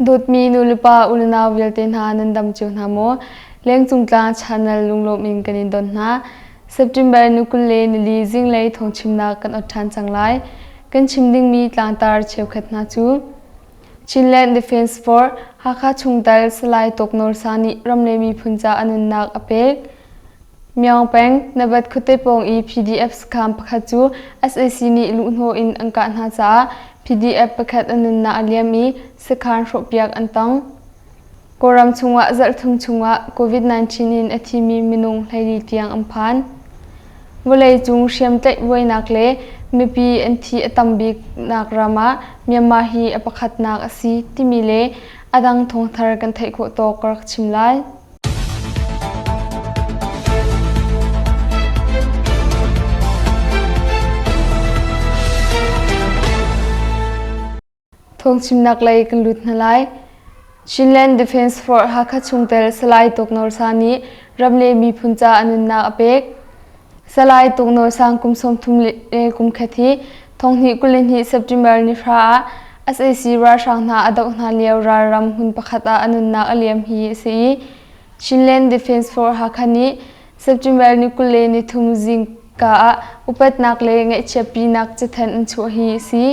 Dawtmi nulepa unau vialte hna nan dam cio hna maw? Lengcung tlang channel lunglawm in kan in don hna. September ni 20 le nili zinglei thawngchimnak kan ot ṭhan cang lai. Kan chim dingmi tlangtar cheukhat hna cu Chinland Defence Force Hakha chungtel Salai Tawk Nawl Sa nih ram le miphun ca a nunnak a pek. Myaung peng, Nabat khuate pawng i PDF sakhan pakhat cu sac nih luhhnawh in an kah hna caah PDF pakhat a nunnak a liam i sakhan hrawhpiak an tong. Kawlram chungah zarhthum chungah COVID-19 in a thimi minung 14 tiang an phan. Vawleicung hriamtlaih buainak le mipi an thi a tam biknak ram ah Myanmar hi a pakhatnak a si timi le a dang thawngthar kan theih khawh tawk ka rak chim lai. Thawngchimnak lei kan lut hna lai. Chinland Defence Force Hakha chungtel Salai Tawk Nawl Sa nih ram le miphun ca a nunnak a pek. Salai Tawk Nawl Sang kum 30 le kum khat hi thonghnih 22 September ni hra ah sac ralhrang hna a doh hna lio ralram hmun pakhat ah a nunnak a liam hi a si i Chinland Defence Force Hakha nih September ni 23 zingka ah upatnak le ngaihchiatpinak cathanh an chuah hi a si.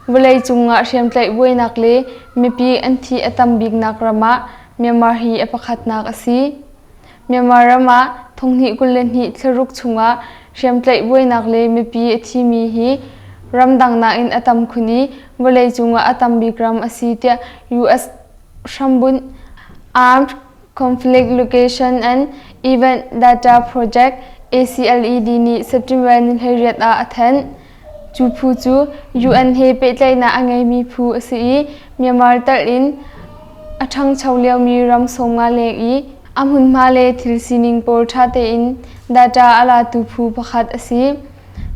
Vawleicung ah hriamtlaih buainak le mipi an thih a tam biknak ram ah Myanmar hi a pakhatnak a si. Myanmar ram ah thonghnih 22 thlaruk chungah hriamtlaih buainak le mipi a thimi hi ramdang nakin a tam khun i vawleicung ah a tam bik ram a si tiah US hrambunh Armed Conflict Location and Event Data Project ACLED nih September ni 18 ah a thanh. Cu phu cu UN he pehtlaihnak a ngeimi phu a si i Myanmar telh in a ṭhangcho liomi ram 50 leng i a hmunhma le thil sining pawl ṭha tein data a latu phu pakhat a si.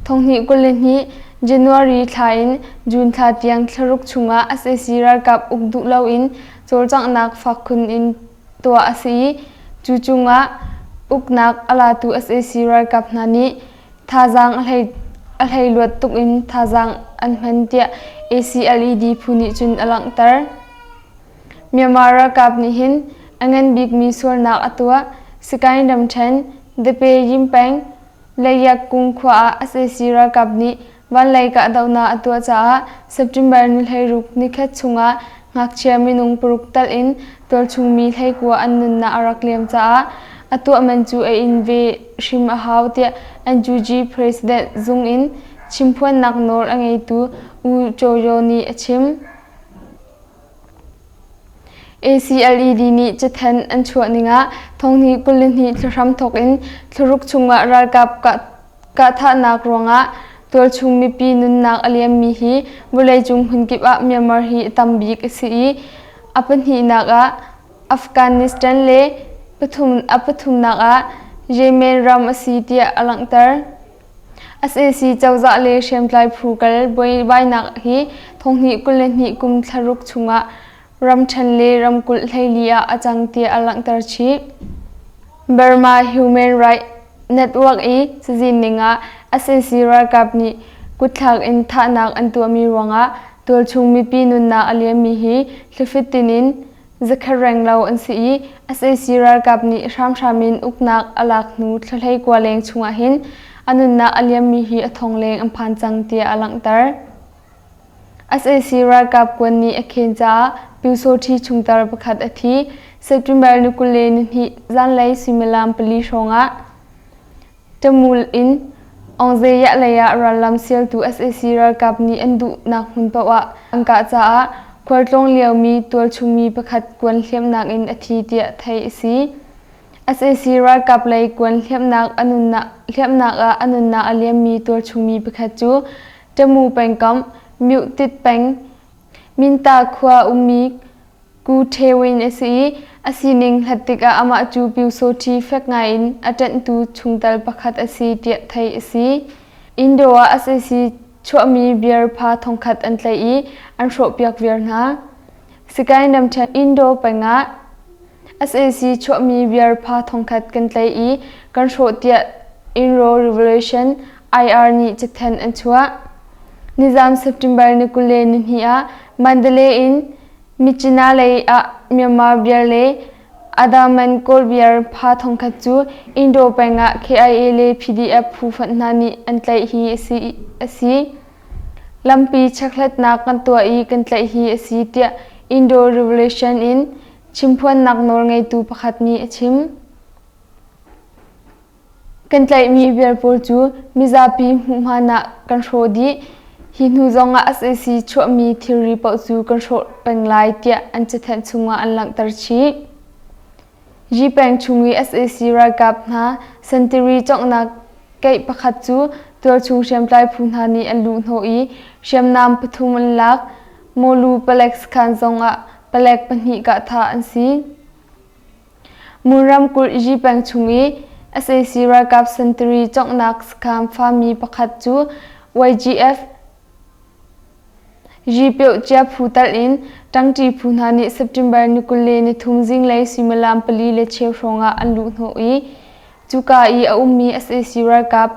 Thonghnih 22 January thla in June thla tiang thlaruk chungah sac ralkap uk duh loin cawlcanghnak fak khun in tuah a si i cu cungah uknak a latu sac ralkap hna nih thazaang a hleihluat tuk in thazaang an hman tiah ACLED phu nih cun a langhter. Myanmar ralkap nih hin a ngan bikmi sualnak a tuah. Sagaing ramṭhen, Depe Yim peng, Leiyak kung khua ah sac ralkap nih vanlei kahdohnak a tuah caah September ni 16 nikhat chungah ngakchia minung paruk tal in tualchungmi 19 an nunnak a rak liam caah a tuah man cu a in ve hrim a hau tiah NUG President zung in chimphuannak nawl a ngeitu U Kyaw Yaw nih a chim. ACLED nih cathanh an chuah ning ah thonghnih 22 thlahram thawk in thlaruk chungah ralkap kahthahnak ruangah tualchung mipi nunnak a liammi hi vawleicung hmunkip ah Myanmar hi a tam bik a si i a pahnihnak ah Afghanistan le a pathumnak ah Yemen ram a si tiah a langhter. Sac cozah le hriamtlai phu kal buaibainak hi thonghnih 22 kum thlaruk chungah ramṭhen le ramkulh 14 ah a cang tiah a langhter chih. Burma Human Rights Network i cazin ning ah sac ralkap nih kutthlak in thahnak an tuahmi ruangah tualchung mipi nunnak a liammi hi hlifit tin in zakhat renglo an si i sac ralkap nih hramhram in uknak a lak hnu thla 19 leng chungah hin a nunnak a liammi hi a thong leng an phan cang tiah a langhter. Sac ralkap kuan nih a khen caah Pyusawṭhi chungtel pakhat a thi. September ni 22 zanlei suimilam pali hrawngah Tamul in Aungzeyah lei ah rallam sialtu sac ralkap nih an duhnak hmun paoh ah an kah caah khualtlawng liomi tualchungmi pakhat kuan hliamnak in a thi tiah theih a si. Sac ralkap lei kuan hliamnak ah a nunnak a liammi tualchungmi pakhat cu Tamu pengkomh, Myuhtit peng, Minta khua ummi Ku Htewin a si i a sining hlat tikah amah cu Pyusawṭhi fek ngaiin a ṭanhtu chungtel pakhat a si tiah theih a si. Indo ah sac chuahmi beer pha thongkhat an tlaih i an hrawhpiak viar hna. Sagaing ramṭhen Indo peng ah sac chuahmi beer pha thongkhat kan tlaih i kan hrawh tiah Inro Revolution IR nih cathanh an chuah. Nizam September ni 22 ah Mandalay in Myitkyina lei ah Myanmar beer le Adaman Kawl beer pha thongkhat cu Indo peng ah KIA le PDF phu fonh hna nih an tlaih hi a si. Lampi chekhlatnak kan tuah i kan tlaih hi a si tiah Indo Revolution in chimphuannak nawl ngeitu pakhat nih a chim. Kan tlaihmi vial pawl cu mizapi hmuhman ah kan hrawh dih. Hi hnu zongah sac chuahmi thilri paoh cu kan hrawh peng lai tiah an cathanh chungah an langhter chih. Yi peng chung i sac ralkap hna sentari cawnghnak keih pakhat cu tualchung hriamtlai phu hna nih an luhhnawh i hriamnam pathum an lak. Mawlu palek sakhan zongah palek pahnih kahthah an si. Mun ramkulh Yi peng chung i sac ralkap sentari cawnghnak sakhan fami pakhat cu YGF Yi Pyohcia phu telh in ṭangṭi phu hna nih September ni 23 zinglei suimilam 4:15 hrawng ah an luhhnawh i cuka i a ummi sac ralkap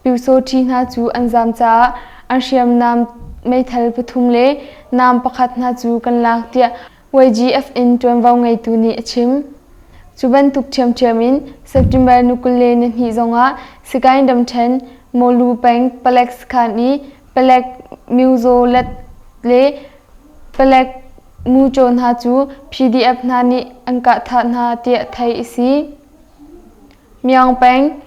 Pyusawṭhi hna cu an zaam caah an hriamnam meithal pathum le naam pakhat hna cu kan lak tiah YGF in ṭuanvo ngeitu nih a chim. Cu bantuk ṭhiamṭhiam in September ni 22 zongah Sagaing ramṭhen Mawlu peng palek sakhan i palek Myuzaw Let le palek Mucaw hna cu PDF hna nih an kahthah hna tiah theih a si. Myaung peng,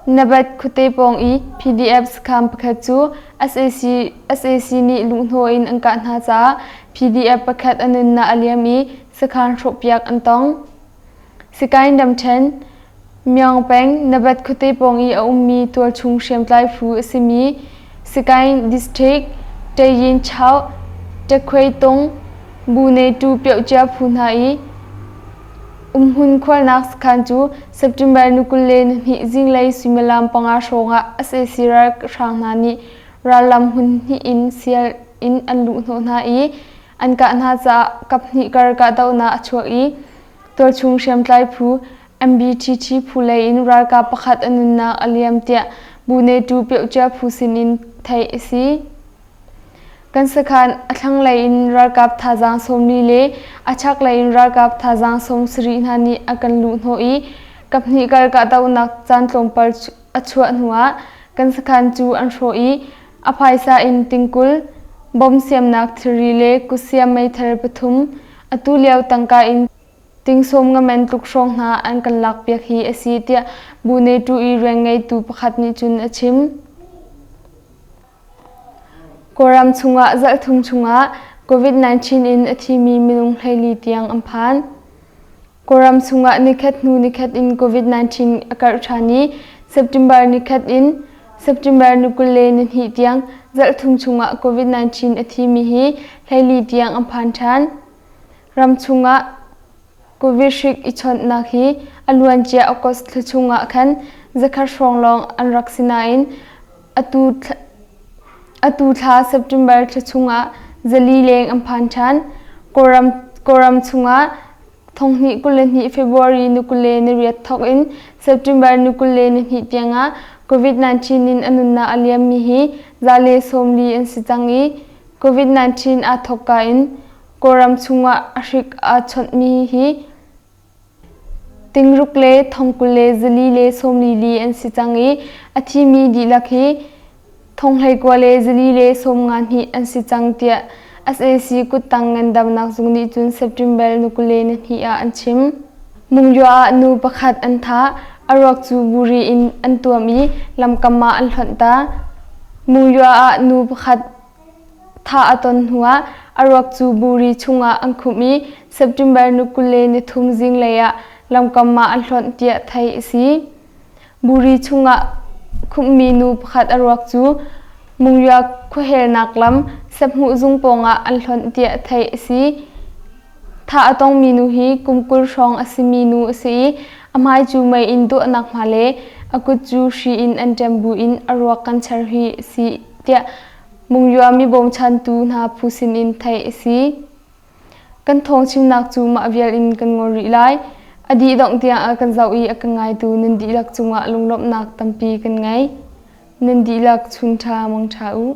Nabat khuate pawng i PDF sakhan pakhat cu sac, sac nih luhhnawh in an kah hna caah PDF pakhat a nunnak a liam i sakhan hrawhpiak an tong. Sikaing ramṭhen, Myaung peng, Nabat khuate pawng i a ummi tualchung hriamtlai phu a simi Sagaing District, Tayin Chau, Takhweitung, bu neitu piohcia phu hna i umhmun khualnak sakhan cu September ni 22 zinglei suimilam 5 hrawng ah sac ralhrang hna nih rallam hmun hnih in sial in an luhhnawh hna i an kah hna caah kaphnih kar kahdohnak a chuak i tualchung hriamtlai phu MBTT phu lei in ralkap pakhat a nunnak a liam tiah bu neitu Piohcia phu sinin theih a si. Kan sakhan a thlanglei in ralkap thazaang 40 le a chaklei in ralkap thazaang 70 hna nih a kan luhhnawh i kaphnih kal kahdohnak caan tlawmpal a chuah hnuah kan sakhan cu an hrawh i a phaisa in tingkul, bom siamnak thilri le kutsiam meithal pathum atu lio tangka in Tingsawm ngamen tluk hrawng hna an kan lakpiak hi a si tiah bu neitu i rianngeitu pakhat nih cun a chim. Kawlram chungah zarhthum chungah COVID-19 in a thimi minung 14 tiang an phan. Kawlram chungah nikhat hnu nikhat in COVID-19 a karh ṭhan i September nikhat in September ni 22 tiang zarhthum chungah COVID-19 a thimi hi 14 tiang an phan ṭhan. Ram chungah Covid hrik i chawnhnak hi a luancia August thla chungah khan zakhat hrawng lawng an rak si nain atu thla September thla chungah zali leng an phan ṭhan. Kawlram chungah 2022 February ni 28 thawk in September ni 22 tiangah COVID-19 in a nunnak a liammi hi 140 an si cang i COVID-19 aa thawkka in Kawlram chungah a hrik aa chawnhmi hi tingruk le thongkul le zali le sawmli li an si cang i a thimi dihlak hi thonghlei le zali le sawmnga hnih an si cang tiah sac kuttang ngandamnak zung nih cun September ni 22 ah an chim. Mungyo ah nu pakhat an thah. A ruak cu buri in an tuam i lamkam ah an hlonh ta. Mungyo ah nu pakhat Thah a ton hnuah a ruak cu buri chungah an khumh i September ni 23 zinglei ah lamkam ah an hlonh tiah theih a si. Buri chungah khumhmi nu pakhat a ruak cu Mungya khuahelnak lam Saphmuh zung pawngah an hlonh tiah theih a si. Thah a tongmi nu hi kum 20 hrawng a simi nu a si i a hmai cu mei in duahnak hma le a kut cu hri in an ṭem buin a ruak kan char hi a si tiah Mungya mi bawmchantu hna phu sinin theih a si. Kan thawng chimnak cu mah vial in kan ngol rih lai. A dih dongh tiang a kan zoh i a kan ngaitu nan dihlak cungah lunglawmhnak tampi kan ngei. Nan dihlak chun ṭha mang ṭha u.